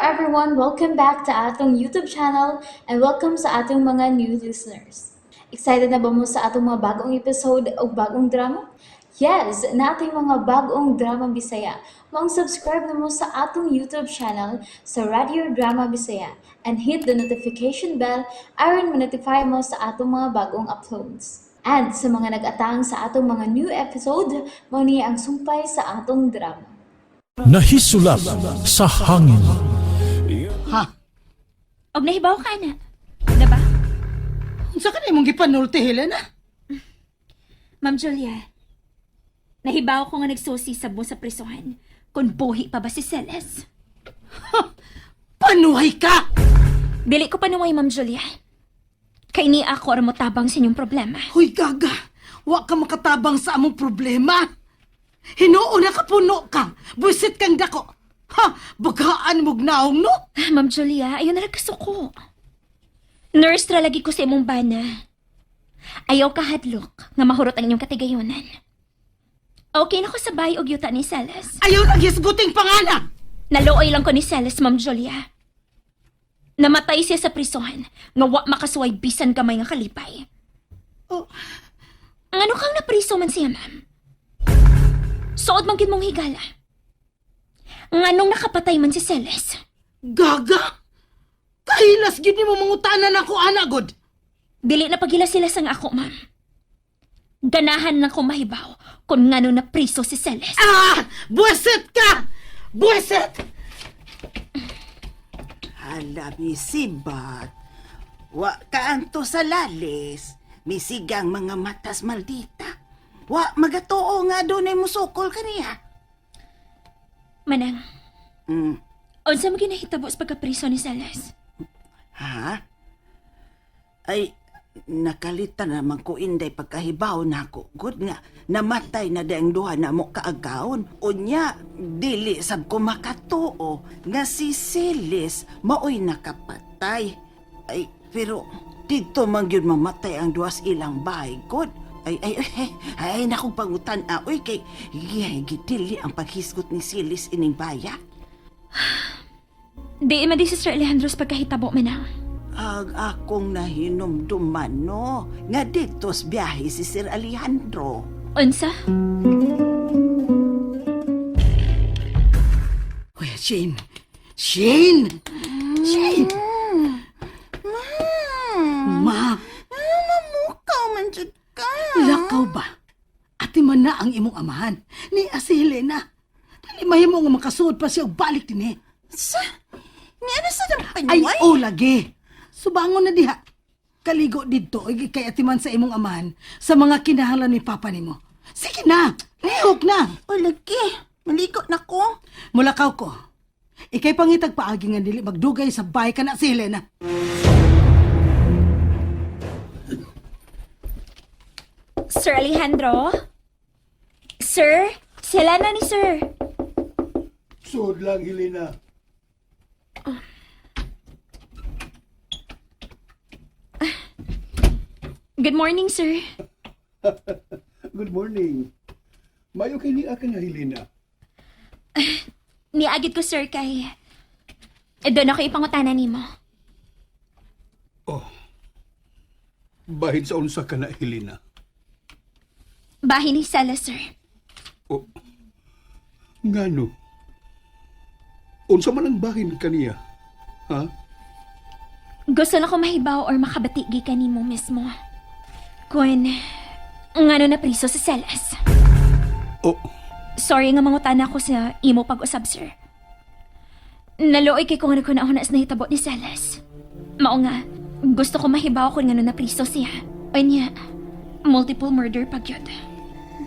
everyone! Welcome back to atong YouTube channel and welcome sa atong mga new listeners. Excited na ba mo sa atong mga bagong episode o bagong drama? Yes, naa tay mga bagong drama Bisaya. Maong subscribe na mo sa atong YouTube channel sa Radio Drama Bisaya and hit the notification bell aron ma-notify mo sa atong mga bagong uploads. And sa mga nag-atang sa atong mga new episode, mao ni ang sumpay sa atong drama. Nahisulap sa hangin. Ha? Og nahibaw ka na. Diba? Unsa ka na imong gipanulti, Helena? Ma'am Julia, nahibaw ko nga nagsusi sa mo sa prisuhan kung buhi pa ba si Celes. Panuhay ka! Dili ko panuway, Ma'am Julia. Kay ni ako ang motabang sa inyong problema. Huy, gaga! Wa ka makatabang sa among problema! Hinuon na ka puno ka! Buisit kang dako! Ha! Bagaan mog naong, no? Ah, Ma'am Julia, ayaw na kasuko. Nurse ra lagi ko sa imong bana. Ayaw ka hadlok nga mahurot ang inyong katigayonan. Okay na ko sa bay og yuta ni Celes. Ayaw lang hisguting pangana! Naluoy lang ko ni Celes, Ma'am Julia. Namatay siya sa prisuhan nga wa makasuway bisan gamay nga kalipay. Oh. Ang ano kang napriso man siya, ma'am? Suod man gid mong higala. Nganong nakapatay man si Celes? Gaga! Kahilas gid nimo mangutanan ako, ana god! Dili na pagila sila sang ako, ma'am. Ganahan lang ko mahibaw kung ngano na priso si Celes. Ah! Buwisit ka! Buwisit! Hala, misibat. Wa kaanto sa lalis. Misigang mga matas maldita. Wa magatuo nga dunay musukol kaniya. Manang, unsa man ginahitabo sa pagkapriso ni Celes? Ha? Ay, nakalitan naman ko inday pagkahibaw nako. Good nga, namatay na di ang duha na mo kaagawon. Unya, dili sab ko makatuo nga si Silis maoy nakapatay. Ay, pero dito man gyud mamatay ang duwas ilang bahay, good. Ay, ay, ay, ay, nakong pangutan ah, uy, kay, gidili ang paghisgot ni Silis ining baya. Di man di si Sir Alejandro sa pagkahitabo, Manang. Ag akong nahinumduman, no? Nga dito's biyahe si Sir Alejandro. Unsa? Uy, Shane! Shane! Shane! Ma! Mamukaw man jud ka. Lakaw ba? Ati man na ang imong amahan. Ni si Helena. Dili mahimo nga makasuod pa siya og balik dinhi. Sa? Ni ano sa nang Ay, panuway? o lagi. Subangon na diha. Kaligo didto oy kay atiman sa imong amahan sa mga kinahanglan ni papa nimo. Sige na, lihok na. O lagi, maligo na ko. Mulakaw ko. Ikay pangitag paagi nga dili magdugay sa bahay ka na si Helena. Sir Alejandro? Sir? Sila na ni sir. Suod lang, Helena. Good morning, sir. Good morning. Mayo kay ni akin na, Helena. Niagid ko, sir, kay... Eh, doon ako ipangutana nimo. Oh. Bahin sa unsa ka na, Helena. Bahin ni Sela, sir. Oh. Ngano? Unsa man ang bahin kaniya? Ha? Gusto na ko mahibaw or makabati ka nimo mismo. Kun, ngano na priso sa Celes. Oh, Sorry nga mangutana ko sa imo pag-usab, sir. Naluoy kay kung ano ko na sa nahitabo ni Celes. Mao nga, gusto ko mahibaw kung ngano na priso siya. Unya, multiple murder pag yun.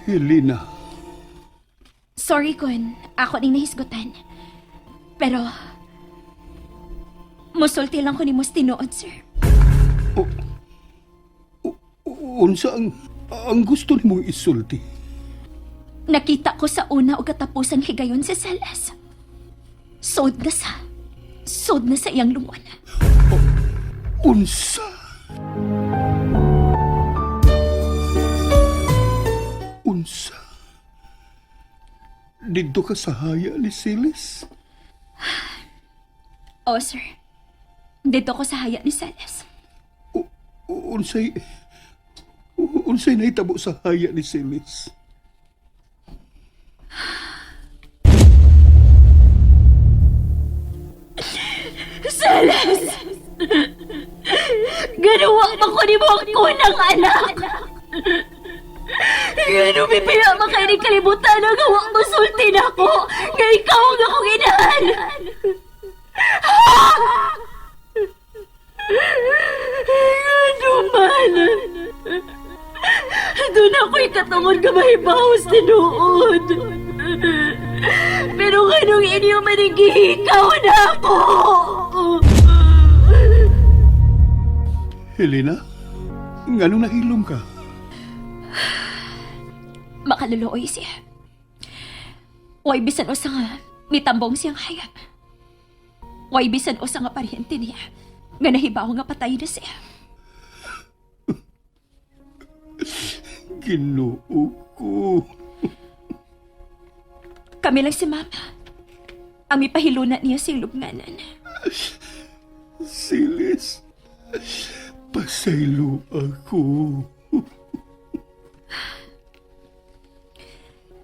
Helena. Sorry kun, ako ning nahisgutan. Pero, musulti lang ko ni Mus tinuod, sir. Oh, unsa ang gusto nimong isulti? Nakita ko sa una o katapusang higayon si Celes. Sod na sa, sod na sa iyang lungon. Unsa? Unsa? Didto ka sa haya ni Silis? Oh, sir. Dito ko sa haya ni Celes. Unsay unsay nahitabo sa haya ni Celis? Celes! Ganawa pa ko ni mo ang kunang anak! Gano pipila pa kayo ni kalibutan ang gawa mo sulti na ako nga ikaw ang akong inahan! Gano man! Doon ako'y katungod nga mahibawas tinuod. Pero ganong inyo manigihikaw na ako! Helena, nganong nahilom ka? Makaluluoy siya. Way bisan usa nga mitambong siyang hayop. Way bisan usa nga paryente niya. Nga nahibaw nga patay na siya. Ginoo ko. Kami lang si Mama. Ang mipahiluna niya siyang lubnganan. Silis, pasaylo ako.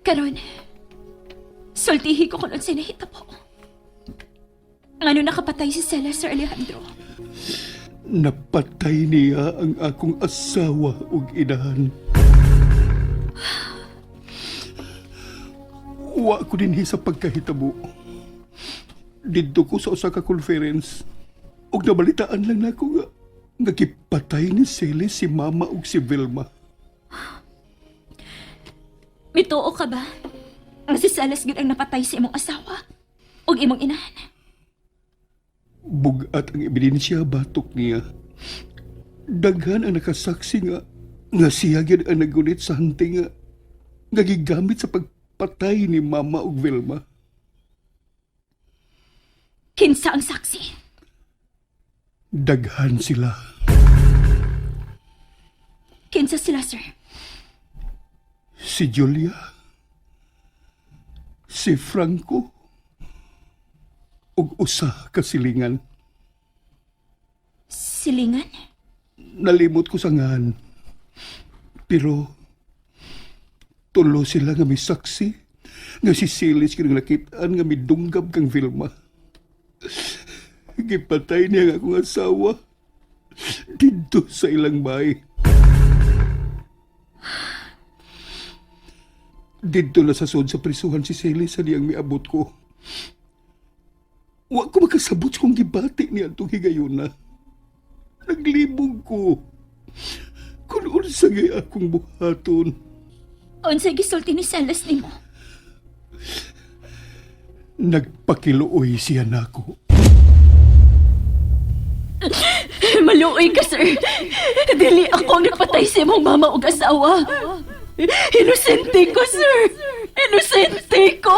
Karon, sultihi ko kung unsay nahitabo. Ngano nakapatay si Cela, Sir Alejandro? Napatay niya ang akong asawa ug inahan. Wa ko dinhi sa pagkahitabo. Didto ko sa usa ka conference. Ug nabalitaan lang nako nga nga gipatay ni Celis si mama ug si Vilma. Mituo ka ba? Nga si Celes gyud ang napatay sa imong asawa ug imong inahan. Bugat ang ebidensya batok niya. Daghan ang nakasaksi nga nga siya gyud ang naggunit sa hunting nga nga gigamit sa pagpatay ni mama ug Vilma. Kinsa ang saksi? Daghan sila. Kinsa sila, sir? Si Julia, si Franco, ug usa ka silingan. Silingan? Nalimot ko sa ngalan. Pero tulo sila nga may saksi nga si Silis kini nakitaan nga midunggab kang Vilma. Gipatay niya ang akong asawa didto sa ilang bahay. Didto na sa sud sa prisuhan si Silis sa diyang miabot ko. Wa ko makasabot kung gibati niya atong higayuna. Naglibog ko. Kung unsa gay akong buhaton. Unsay gisulti ni Celes nimo? Nagpakiluoy siya nako. Maluoy ka, sir. Dili ako ang nagpatay sa imong mama ug asawa. Inosente ko, sir. Inosente ko.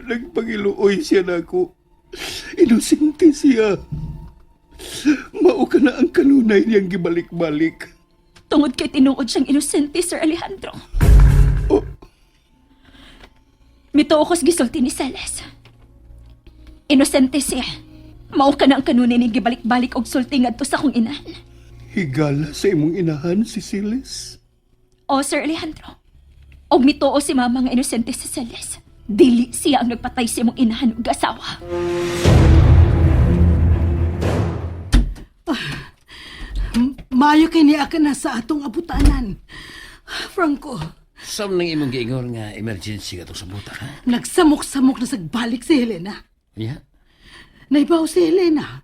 Nagpakiluoy siya nako. Inosente siya. Mao ka na ang kanunay niyang gibalik-balik. Tungod kay tinuod siyang inosente, Sir Alejandro. Oh, Mituo ko sa gisulti ni Celes. Inosente siya. Mao ka na ang kanunay ni gibalik-balik og sulti ngadto sa akong inahan. higala sa imong inahan si Silis. O, Sir Alejandro. Og mituo si mama nga inosente si Celes. Dili siya ang nagpatay sa imong inahan ug asawa. Mayo kay niya ka na sa atong abutanan. Franco, Sam nang imong giingon nga emergency ka sa buta, ha? nagsamok-samok na sagbalik si Helena. Yeah. Naibaw si Helena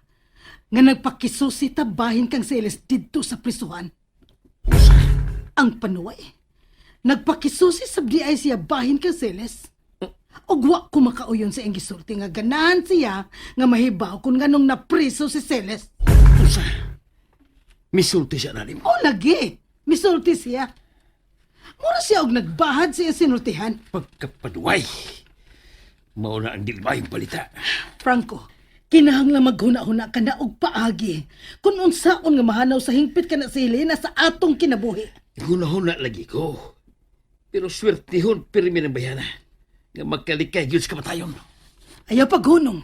nga nagpakisusi tabahin kang Celes didto sa prisuhan. Ang panuway. Nagpakisusi sa ay siya bahin kang Celes. Ug wa ko makauyon sa iyang gisulti nga ganahan siya nga mahibaw kung nganong napriso si Celes. Usa. Misulti siya na nimo. O lagi, misulti siya. Mura siya og nagbahad siya sinultihan. Pagkapaduway. Mao na ang dilbayong balita. Franco, kinahanglan maghuna-huna ka na og paagi kung unsaon nga mahanaw sa hingpit ka na si Helena sa atong kinabuhi. Hunahuna lagi ko. Pero swertihon pirmi ng bayana. Nga magkalikay gyud sa kamatayon. Ayaw paghunong.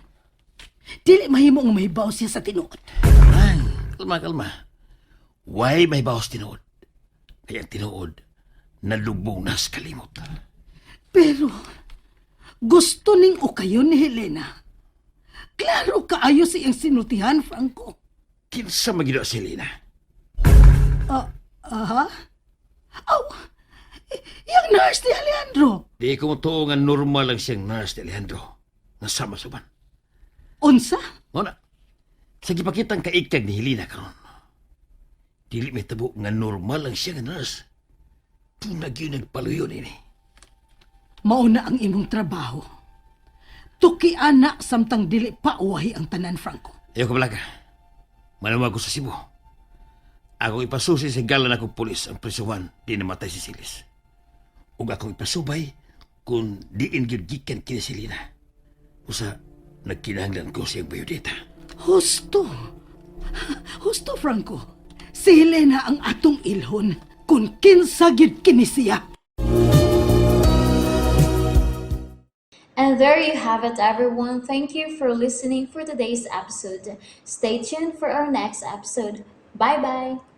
Dili mahimo nga mahibaw siya sa tinuod. Lang, kalma, kalma. Why may bawas tinuod? Kaya ang tinuod, nalubong na sa kalimot. Pero gusto ning ukayon ni Helena. Klaro kaayo sa iyang sinultihan, Franco. Kinsa magino si Helena? Aha? Aw, iyang nurse ni Alejandro. Di ko mo nga normal lang siyang nurse ni Alejandro. Nga sama sa uban. Unsa? Muna, sa gipakitang kaikag ni Helena karon. Dili may tabo nga normal lang siya nga nurse. Tunag yun nagpaluyo nini. Mauna ang imong trabaho. Tuki ana samtang dili pa uwahi ang tanan, Franco. Ayaw ka balaga. Manawag ko sa Cebu. Akong ipasusi sa galan akong pulis ang prisuhan di namatay si Silis. Ug akong ipasubay kung diin gyud gikan kini si Lina. Usa, nagkinahanglan ko siyang bayodeta. Husto. Husto, Franco. Si Helena ang atong ilhon kung kinsa gyud kini siya. And there you have it, everyone. Thank you for listening for today's episode. Stay tuned for our next episode. Bye bye.